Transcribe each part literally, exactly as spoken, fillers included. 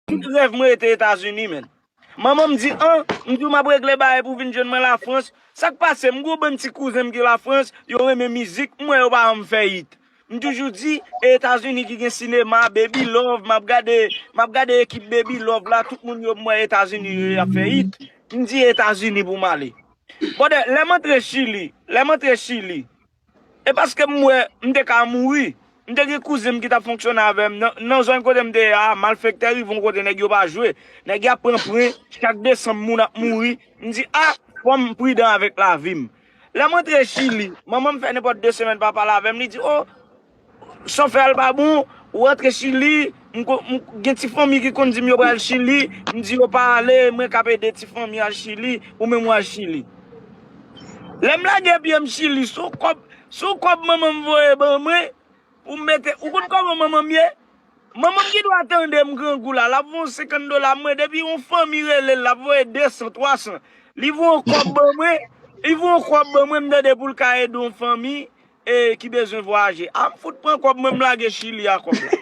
tout rèv mwen rete Etazini, menn. Manman m di, an, m di w m ap regle bagay pou w vin jwenn mwen Lafrans. Sa k pase? M gen yon bann ti kouzen m ki Lafrans, yo renmen mizik, m wè yo pa janm fè hit. M toujou di, e Etazini ki gen sinema, Baby Love, m ap gade, m ap gade ekip Baby Love la, tout moun yo m wè Etazini yo y ap fè hit. M di Etazini pou m ale. Brother, lè m antre Chili, lè m antre Chili, e paske m wè m te ka mouri. M te gen kouzen m ki t ap fonksyone avè m. Nan, nan zòn kote m te ye a, malfektè rive yon kote nèg yo pa jwe. Nèg y ap pran pwen, chak desanm moun ap mouri. M di, a, fò m pridan avèk lavi m. Lè m antre Chili, manman m fè nenpòt de semèn pa pale avè m, li di, o, sa w fè a l pa bon, ou antre Chili, m ko- m gen ti fanmi ki konn di m yo pral Chili, m di yo pa ale, mwen k ap ede ti fanmi al Chili, ou menm w al Chili. Lè m lage pye m Chili, sou kòb, sou kòb manman m voye ban mwen, pou m mete, ou konn kòman manman m ye? Manman m ki dwa tande m grangou la, l ap voye yon senkant dola mwen, depi yon fanmi rele l, l ap voye de san, twa san. Li voye yon kòb ban mwen, li voye yon kòb ban mwen, m tande pou l ka ede yon fanmi e ki bezwen vwayaje. A, m fout pran kòb mwen, m lage Chili a kòb la.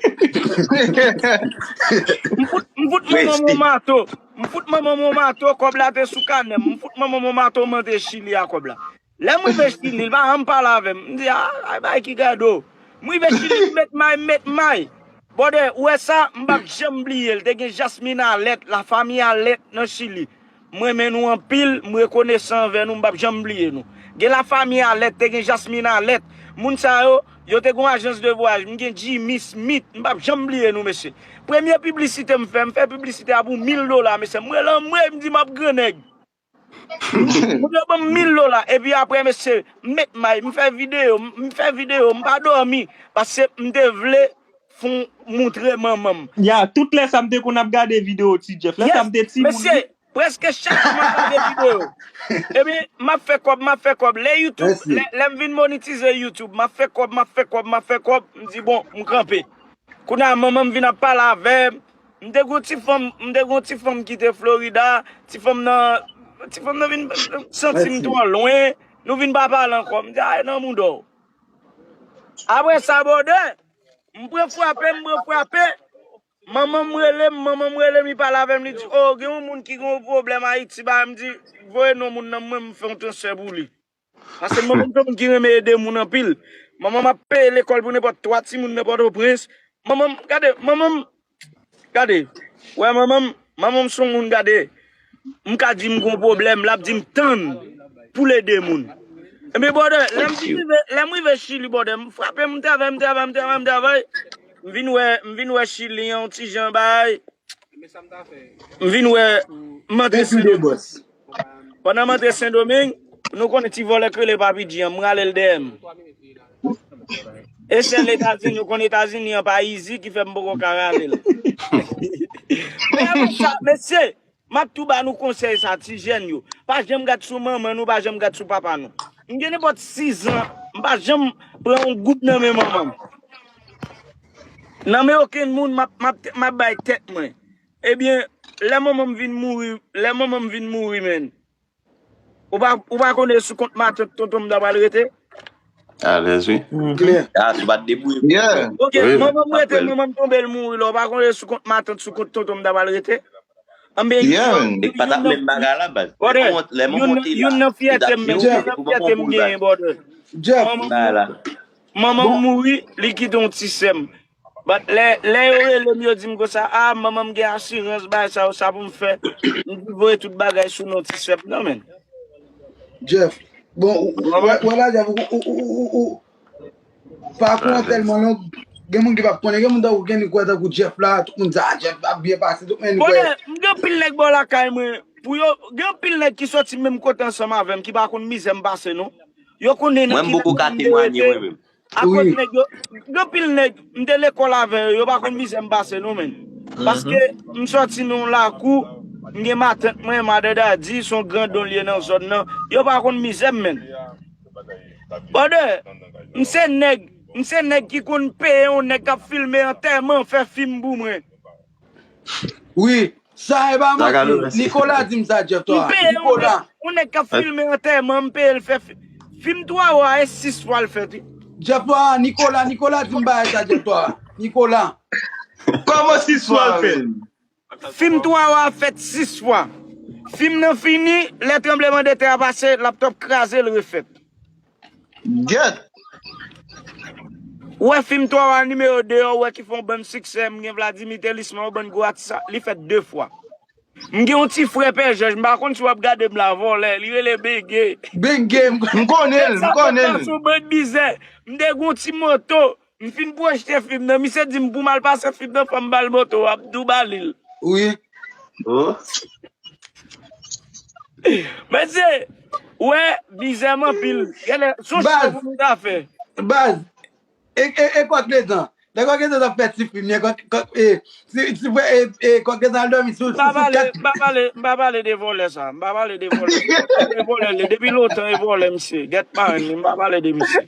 M fout, m fout manman m yon mato. M fout manman m yon mato, kòb la te sou kanè m. M fout manman m yon mato, m antre Chili a kòb la. Lè m rive Chili, l pa janm pale avè m. M di, a, ay bay ki gado. M rive Chili, m met may, m met may. Brother, ou wè sa, m p ap janm bliye l. Te gen Jasmine Alerte, lafanmi Alerte nan Chili. M renmen nou anpil, m rekonesan anvè nou, m p ap janm bliye nou. Gen lafanmi Alerte, te gen Jasmine Alerte. Moun sa yo, yo te gen yon ajans de vwayaj. M gen Jimmy Smith, m p ap janm bliye nou, mesye. Premye piblisite m fè, m fè piblisite a pou mil dola, mesye. M rele anmwe, m di m ap grannèg. Moun yo ban m mil dola, epi apre, mesye, m met may, m fè videyo, m fè videyo, m pa dòmi, paske m te vle fon moutre manman m. Ya, tout lè sa m te konn ap gade videyo Ti Jeff. Lè sa m te timoun. Mesye, prèske chak jou m ap gade videyo. Epi, m ap fè kòb, m ap fè kòb. Lè YouTube, lè, lè m vin monetize YouTube, m ap fè kòb, m ap fè kòb, m ap fè kòb. M di, bon, m kanpe. Kounye a, manman m vin ap pale avè m. M te gon ti fanm, m te gon ti fanm ki te Florida. Ti fanm nan, ti fanm nan vin santi m twò lwen. Nou vin pa pale ankò. M di, ay, nan mouda w. Apre sa, brother, m pran frape, m pran frape. Manman m rele m, manman m rele m, li pale avè m, li di, o, gen yon moun ki gen yon pwoblèm Ayiti, ba, m di, voye non moun nan, mwen, m fè yon transfè pou li. Paske manman m se yon moun ki renmen ede moun anpil. Manman m ap peye lekòl pou nenpòt twa timoun nan Pòtoprens. Manman m, gade, manman m, gade. Wè, manman m, manman m se yon moun, gade. M ka di m gon pwoblèm, l ap di m tann pou l ede moun. Ebyen, brother, lè m rive, lè m rive Chili, brother, m frape, m travay, m travay, m travay, m travay. M vin wè, m vin wè Chili an, yon ti jan bay. M vin wè, m antre Sendomeng. Pandan m antre Sendomeng, nou konnen ti vòlè k rele Papi G an, m rale l dèyè m. E sèl Etazini, ou konn Etazini an pa izi ki fè m poko ka rale l. Men sa, mesye, m ap tou ba nou konsèy sa, ti jèn yo. Pa janm gad sou manman nou, pa janm gad sou papa nou. M gen nenpòt sis zan, m pa janm pran yon goud nan men manman m. Nan men okenn moun, m ap, m ap, m ap bay tèt mwen. Ebyen, lè manman m vin mouri, lè manman m vin mouri, menn. Ou pa, ou pa konnen sou kont matant tonton m ta pral rete? Alèz, wi. Klè. A, si w pa t debouye pou Yeah. Ok, Wi, wi. Manman m Ap rete, fè l. Manman m tonbe, l mouri la. Ou pa konnen sou kont tonton m ta pral rete? Anben, Yeah, man. Li pa t ap menm bagay la, baz. Lè Brother, manman, lè manman youn, w te la, youn nan li t ap fyète m, di w youn se nan pou fyète manman w m pou l genyen, baz. brother. Jeff, Manman m Bagay la. Manman m mouri, li kite yon ti sè m. But lè, lè yo rele m, yo di m konsa, a, manman m gen asirans, bagay sa yo, sa pou m fè? M di voye tout bagay sou non ti sè m nan, menn. Jeff. Bon, ou- ou- wè wè la, Jeff, ou, ou, ou, ou, ou, pakou an tèlman long, gen moun ki p ap konnen, gen moun tankou gen li kwè tankou Jeff la, tout moun di, a, Jeff ap byen pase, tout moun kwè. Brother, m gen anpil nèg bò lakay mwen, pou yo, gen anpil nèg ki sòti menm kote ansanm avè m, ki pa konn mizè m pase, non. Yo konnen nan Mwen, m ki poko ka lakay m te temwanye, rete. mwen menm. Akoz Wi. nèg yo, gen anpil nèg, m te lekòl avè yo, yo pa konn mizè m pase, non, menn. Paske m sòti nan yon lakou, m gen matant mwen, madan Dadi, se yon grandon l ye nan zòn nan. Yo pa konn mizè m, menn. Brother, m se nèg, m se nèg ki konn peye yon nèg k ap filme antèman, fè fim pou mwen. Wi, sa e pa Sa ka manti. nou mèsi. Nikola di m sa, Jeff, M twa. peye yon Nikola. nèg, yon nèg k ap filme antèman, m peye l fè fi- fim twa wa e sis fwa l fèt, wi. Jeff, twa, Nikola, Nikola di m bagay sa, Jeff, twa. Nikola. Kòman sis fwa l fèt? Fim twa wa ap fèt sis fwa. Fim nan fini, lè tranblemanntè a pase, laptòp kraze, l refèt. Gèt. Ou wè fim twa wa nimewo de an, ou wè ki fè yon bann siksè, m gen Vladimir Thélisman, yon bann gwo atis, li fèt de fwa. M gen yon ti frè Pè Jòj, m pa konn si w ap gade m la, vòlè, li rele Benge. Benge, m konnen l, m konnen l. Sou bann bizè, m te gen yon ti moto, m fin pwojte fim nan, misye di m pou m al pase fim nan, fò m ba l moto, w ap dou ba li l. Wi. Mesye, wè, bizè m anpil. Gade, son show pou nou ta fè. Baz, e, e, e Kòk Lezan. Lè Kòk Lezan t ap fè ti fim, e, Kòk, Kòk, e, si, si, e, e, Kòk Lezan al dòmi sou, M pa sou, sou pale, kat. M pa pale, m pa pale de vòlè sa. M pa pale de vòlè. E vòlè, li. Depi lontan, e vòlè, misye. Gèt pa, m pa pale de misye.